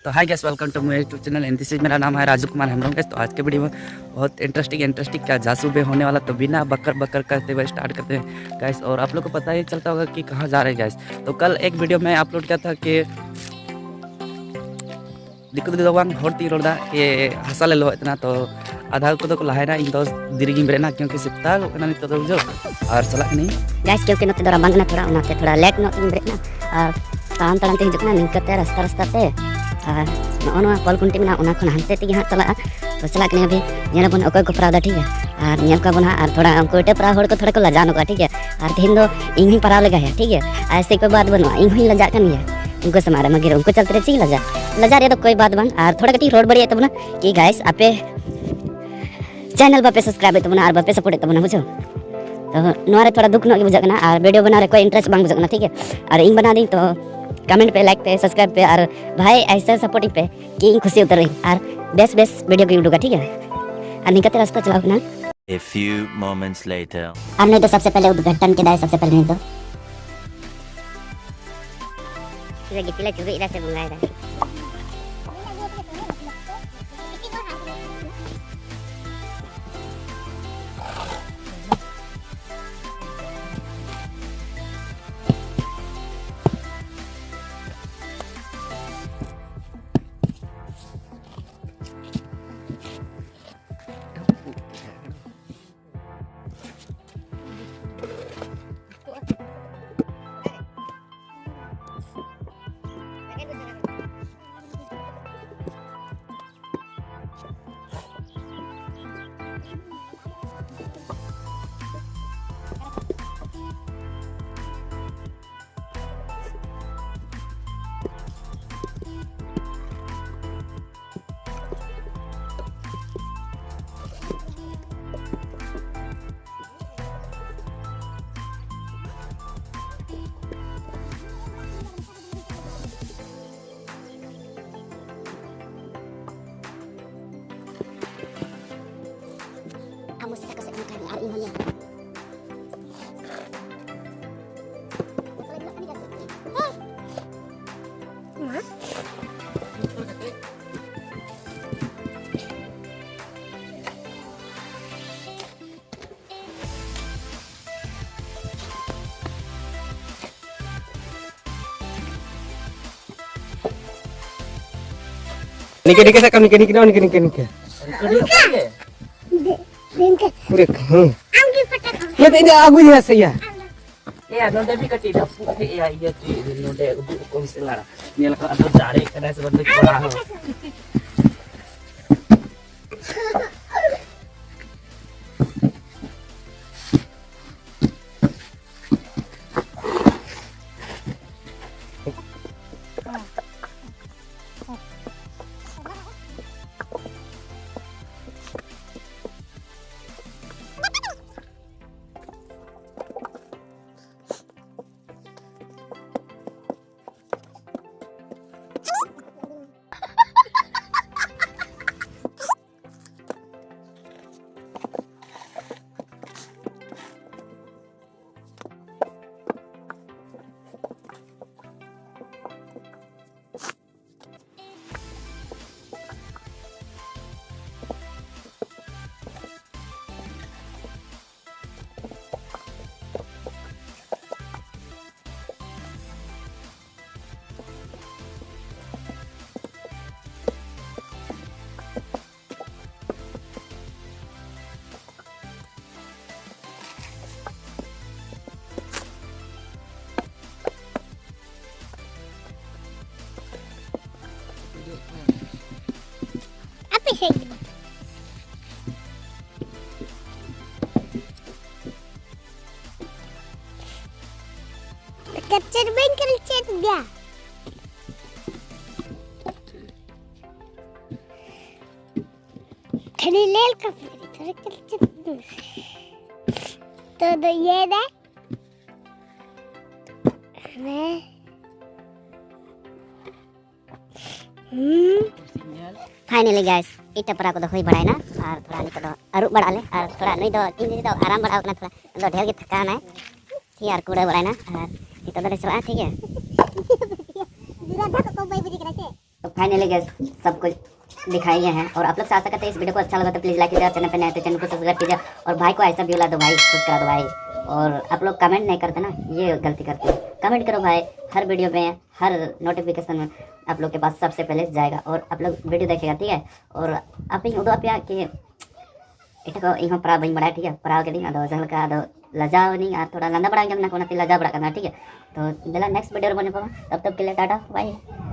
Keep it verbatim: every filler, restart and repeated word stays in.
तो hi guys, welcome to my YouTube channel, and this is, मेरा नाम है राजू कुमार हेम्ब्रम गाइस। तो आज के वीडियो में बहुत इंटरेस्टिंग इंटरेस्टिंग का जासूबे होने वाला, तो बिना बकर बकर करते हुए स्टार्ट करते हैं गाइस। और आप लोग को पता ही चलता होगा कि कहाँ जा रहे हैं गाइस। तो कल एक वीडियो में अपलोड किया था कि ᱫᱤᱠᱩ ᱛᱮᱫᱚ ᱵᱟᱝ, ᱦᱚᱲ ᱛᱮᱧ ᱨᱚᱲ ᱮᱫᱟ, ᱠᱤ ᱦᱟᱥᱟ ᱞᱮ ᱞᱚᱦᱚᱫ ᱮᱫ ᱛᱟᱦᱮᱱᱟ᱾ ᱛᱚ ᱟᱫᱷᱟ ᱠᱚᱫᱚ ᱠᱚ ᱞᱟᱦᱟᱭᱮᱱᱟ, ᱤᱧ ᱫᱚ ᱫᱮᱨᱤ ᱜᱤᱧ ᱵᱮᱨᱮᱫ ᱮᱱᱟ, ᱠᱤᱭᱩᱸᱠᱤ ᱥᱮᱛᱟᱜᱚᱜ ᱠᱟᱱᱟ ᱱᱤᱛᱚᱜ ᱫᱚ, ᱵᱩᱡᱷᱟᱹᱣ᱾ ᱟᱨ ᱪᱟᱞᱟᱜ ᱠᱟᱹᱱᱟᱹᱧ᱾ ᱜᱟᱭᱥ, ᱠᱤᱭᱩᱸᱠᱤ ᱱᱚᱛᱮ ᱫᱚ ᱨᱟᱵᱟᱝ ᱠᱟᱱᱟ ᱛᱷᱚᱲᱟ, ᱚᱱᱟᱛᱮ ᱛᱷᱚᱲᱟ ᱞᱮᱴ ᱧᱚᱜ ᱛᱮᱧ ᱵᱮᱨᱮᱫ ᱮᱱᱟ᱾ ᱟᱨ ᱛᱟᱲᱟᱢ ᱛᱟᱲᱟᱢ ᱛᱮ ᱦᱤᱡᱩᱜ ᱠᱟᱱᱟ ᱱᱤᱝᱠᱟᱹ ᱛᱮ, ᱨᱟᱥᱛᱟ ᱨᱟᱥᱛᱟ ᱛᱮ᱾ ᱟᱨ ᱱᱚᱜᱼᱚ ᱱᱚᱣᱟ ᱯᱚᱞ ᱠᱩᱱᱴᱤ ᱢᱮᱱᱟᱜᱼᱟ, ᱚᱱᱟ ᱠᱷᱚᱱ ᱦᱟᱱᱛᱮ ᱛᱮᱜᱮ ᱦᱟᱸᱜ ᱪᱟᱞᱟᱜᱼᱟ᱾ ᱛᱚ ᱪᱟᱞᱟᱜ ᱠᱟᱹᱱᱟᱹᱧ ᱟᱹᱵᱷᱤ, ᱧᱮᱞ ᱟᱵᱚᱱ ᱚᱠᱚᱭ ᱠᱚ ᱯᱟᱨᱟᱣ ᱮᱫᱟ, ᱴᱷᱤᱠ ᱜᱮᱭᱟ᱾ ᱟᱨ ᱧᱮᱞ ᱠᱚᱣᱟ ᱵᱚᱱ ᱦᱟᱸᱜ, ᱟᱨ ᱛᱷᱚᱲᱟ ᱩᱱᱠᱩ ᱮᱴᱟᱜ ᱯᱟᱨᱟᱣ ᱦᱚᱲ ᱠᱚ ᱛᱷᱚᱲᱟ ᱠᱚ ᱞᱟᱡᱟᱣ ᱧᱚᱜᱚᱜᱼᱟ, ᱴᱷᱤᱠ ᱜᱮᱭᱟ᱾ ᱟᱨ ᱛᱮᱦᱮᱧ ᱫᱚ ᱤᱧ ᱦᱚᱸᱧ ᱯᱟᱨᱟᱣ ᱞᱮᱜᱟᱭᱟ, ᱴᱷᱤᱠ ᱜᱮᱭᱟ᱾ ᱟᱨ ᱥᱮ ᱠᱚᱭ ᱵᱟᱫ ᱵᱟᱹᱱᱩᱜᱼᱟ, ᱤᱧ ᱦᱚᱸᱧ ᱞᱟᱡᱟᱜ ᱠᱟᱱ ᱜᱮᱭᱟ ᱩᱱᱠᱩ ᱥᱟᱢᱟᱝ ᱨᱮ, ᱢᱟᱹᱜᱤᱨ ᱩᱱᱠᱩ ᱪᱟᱞᱛᱮ ᱨᱮ ᱪᱮᱫ ᱤᱧ ᱞᱟᱡᱟ? ᱞᱟᱡᱟᱜ ᱨᱮᱭᱟᱜ ᱫᱚ ᱠᱚᱭ ᱵᱟᱫ ᱵᱟᱝ᱾ ᱟᱨ ᱛᱷᱚᱲᱟ ᱠᱟᱹᱴᱤᱡ ᱨᱚᱲ ᱵᱟᱹᱲᱤᱡ ᱛᱟᱵᱚᱱᱟ ᱠᱤ ᱜᱟᱭᱥ, ᱟᱯᱮ ᱪᱮᱱᱮᱞ ᱵᱟᱯᱮ ᱥᱟᱵᱥᱠᱨᱟᱭᱤᱵ ᱮᱫ ᱛᱟᱵᱚᱱᱟ ᱟᱨ ᱵᱟᱯᱮ ᱥᱟᱯᱳᱨᱴ ᱮᱫ ᱛᱟᱵᱚᱱᱟ, ᱵᱩᱡᱷᱟᱹᱣ᱾ ᱛᱚ ᱱᱚᱣᱟ ᱨᱮ ᱛᱷᱚᱲᱟ ᱫᱩᱠ ᱧᱚᱜ ᱜᱮ ᱵᱩᱡᱷᱟᱹᱜ ᱠᱟᱱᱟ ᱟᱨ ᱵᱷᱤᱰᱤᱭᱳ ᱵᱮᱱᱟᱣ ᱨᱮ ᱠᱚᱭ ᱤᱱᱴᱟᱨᱮᱥᱴ ᱵᱟᱝ ᱵᱩᱡᱷᱟᱹᱜ ᱠᱟᱱᱟ, ᱴᱷᱤᱠ ᱜᱮᱭᱟ᱾ ᱟᱨ ᱤᱧ ᱵᱮᱱᱟᱣ ᱫᱟᱹᱧ, ᱛᱚ ᱠᱚᱢᱮᱱᱴ ᱯᱮ, ᱞᱟᱭᱤᱠ ᱯᱮ, ᱥᱟᱵᱥᱠᱨᱟᱭᱤᱵ ᱯᱮ ᱟᱨ ᱵᱷᱟᱭ ᱟᱭᱥᱟ ᱥᱟᱯᱳᱨᱴ ᱤᱧ ᱯᱮ ᱠᱤ ᱤᱧ ᱠᱷᱩᱥᱤ ᱩᱛᱟᱹᱨᱚᱜ ᱟᱹᱧ ᱟᱨ ᱵᱮᱥ ᱵᱮᱥ ᱵᱷᱤᱰᱤᱭᱳ ᱜᱮ ᱩᱰᱩᱠᱟ, ᱴᱷᱤᱠ ᱜᱮᱭᱟ᱾ ᱟᱨ ᱱᱤᱝᱠᱟᱹ ᱛᱮ ᱨᱟᱥᱛᱟ ᱪᱟᱞᱟᱣ ᱠᱟᱱᱟ᱾ A few moments later. ᱟᱨ ᱱᱩᱭ ᱫᱚ ᱥᱚᱵᱥᱮ ᱯᱮᱦᱞᱮ ᱩᱫᱽᱜᱷᱟᱴᱚᱱ ᱠᱮᱫᱟᱭ, ᱥᱚᱵᱥᱮ ᱯᱮᱦᱞᱮ ᱱᱩᱭ ᱫᱚ᱾ ᱜᱤᱛᱤᱞ ᱮ ᱪᱩᱨᱩᱡ ᱮᱫᱟ ᱥᱮ ᱵᱚᱸᱜᱟᱭᱮᱫᱟ? ᱟᱢ ᱢᱩᱥᱠᱟ ᱠᱚ ᱥᱮᱫ ᱠᱷᱚᱱ ᱠᱟᱹᱢᱤ ᱟᱨ ᱤᱧ ᱦᱚᱸ ᱧᱮᱞ᱾ ᱢᱟ᱾ ᱱᱤᱝᱠᱟᱹ, ᱱᱤᱝᱠᱟᱹ ᱥᱟᱵ ᱠᱟᱜ ᱢᱮ, ᱱᱤᱝᱠᱟᱹ, ᱱᱤᱝᱠᱟᱹ, ᱱᱤᱝᱠᱟᱹ, ᱱᱤᱝᱠᱟᱹ᱾ ᱱᱤᱝᱠᱟᱹ᱾ ᱯᱩᱨᱟᱹ, ᱦᱩᱸ᱾ ᱟᱢ ᱜᱮ ᱯᱟᱴᱟ ᱠᱚ᱾ ᱱᱚᱛᱮ ᱤᱧ ᱫᱚ ᱟᱹᱜᱩᱭᱟ ᱥᱮ ᱭᱟ᱾ ᱮᱭᱟ, ᱱᱚᱰᱮ ᱢᱤᱫ ᱠᱟᱹᱴᱤᱡ ᱨᱟᱹᱯᱩᱫ ᱦᱮᱡ ᱮᱭᱟ, ᱤᱭᱟᱹ ᱪᱮᱫ, ᱱᱚᱰᱮ ᱩᱫᱩᱜ ᱟᱠᱚ ᱢᱮ ᱥᱮ ᱞᱟᱲᱟ᱾ ᱧᱮᱞ ᱠᱚ, ᱟᱫᱚ ᱫᱟᱲᱮ ᱠᱟᱱᱟᱭ ᱥᱮ ᱵᱟᱝ, ᱠᱚᱲᱟ ᱦᱚᱸ᱾ ᱟᱯᱮ ᱥᱮᱫ ᱫᱚ? ᱠᱮᱯᱪᱟᱨ ᱵᱟᱹᱧ ᱠᱮᱯᱪᱟᱨ ᱜᱮᱭᱟ᱾ ᱠᱷᱟᱹᱞᱤ ᱞᱮᱞ ᱠᱟᱯ ᱠᱷᱟᱹᱞᱤ ᱠᱮᱯᱪᱟᱨ᱾ ᱛᱚ ᱫᱚ ᱤᱭᱟᱹᱭ ᱫᱟᱭ᱾ ᱦᱮᱸ᱾ ᱦᱩᱸ᱾ Finally guys, ᱤᱴᱟᱹ ᱯᱟᱨᱟ ᱠᱚᱫᱚ ᱦᱩᱭ ᱵᱟᱲᱟᱭᱮᱱᱟ ᱟᱨ ᱛᱷᱚᱲᱟ ᱱᱤᱛᱚᱜ ᱫᱚ ᱟᱹᱨᱩᱵ ᱵᱟᱲᱟᱜ ᱟᱞᱮ ᱟᱨ ᱛᱷᱚᱲᱟ ᱱᱩᱭ ᱫᱚ ᱛᱤᱦᱤᱧ ᱫᱚ ᱟᱨᱟᱢ ᱵᱟᱲᱟᱣ ᱠᱟᱱᱟ, ᱛᱷᱚᱲᱟ ᱫᱚ ᱰᱷᱮᱨ ᱜᱮ ᱛᱷᱟᱠᱟᱣ ᱮᱱᱟᱭ᱾ ᱴᱷᱤᱠ ᱜᱮᱭᱟ, ᱟᱨ ᱠᱩᱲᱟᱹ ᱵᱟᱲᱟᱭᱮᱱᱟ ᱟᱨ ᱱᱤᱛᱚᱜ ᱫᱚᱞᱮ ᱪᱟᱞᱟᱜᱼᱟ, ᱴᱷᱤᱠ ᱜᱮᱭᱟ᱾ ᱡᱩᱨᱟ ᱫᱷᱟᱠ ᱠᱚ ᱵᱟᱭ ᱵᱩᱡᱷᱟᱹᱣ ᱠᱟᱱᱟ ᱥᱮ? तो finally guys, सब कुछ दिखाई गए हैं और आप लोग से आशा करते हैं इस वीडियो को अच्छा लगा तो प्लीज लाइक कीजिए और चैनल पे नए आए तो चैनल को सब्सक्राइब कीजिए और भाई को ऐसा व्यू ला दो भाई, खुश करा दो भाई। और आप लोग कमेंट नहीं करते ना, ये गलती करते हैं। कमेंट करो भाई, हर वीडियो में, हर नोटिफिकेशन में आप लोग के पास सबसे पहले जाएगा और आप लोग वीडियो देखेगा, ठीक है। और आप ही उदो आप कि ᱮᱴᱟᱜ ᱠᱚ ᱤᱧ ᱦᱚᱸ ᱯᱟᱲᱦᱟᱣ ᱵᱟᱹᱧ ᱵᱟᱲᱟᱭᱟ, ᱴᱷᱤᱠ ᱜᱮᱭᱟ, ᱯᱟᱲᱦᱟᱣ ᱠᱮᱫᱟᱹᱧ, ᱟᱫᱚ ᱡᱟᱦᱟᱸ ᱞᱮᱠᱟ ᱟᱫᱚ ᱞᱟᱡᱟᱣ ᱮᱱᱟᱹᱧ ᱟᱨ ᱛᱷᱚᱲᱟ ᱞᱟᱸᱫᱟ ᱵᱟᱲᱟ ᱧᱟᱢ ᱮᱱᱟ, ᱚᱱᱟᱛᱮ ᱞᱟᱡᱟᱣ ᱵᱟᱲᱟᱜ ᱠᱟᱱᱟ, ᱴᱷᱤᱠ ᱜᱮᱭᱟ᱾ ᱛᱚ ᱫᱮᱞᱟ next video ᱨᱮᱵᱚᱱ ᱧᱟᱯᱟᱢᱟ, ᱛᱚᱵ ᱛᱚᱵ ᱠᱮ ᱞᱤᱭᱮ ᱴᱟᱴᱟ, bye᱾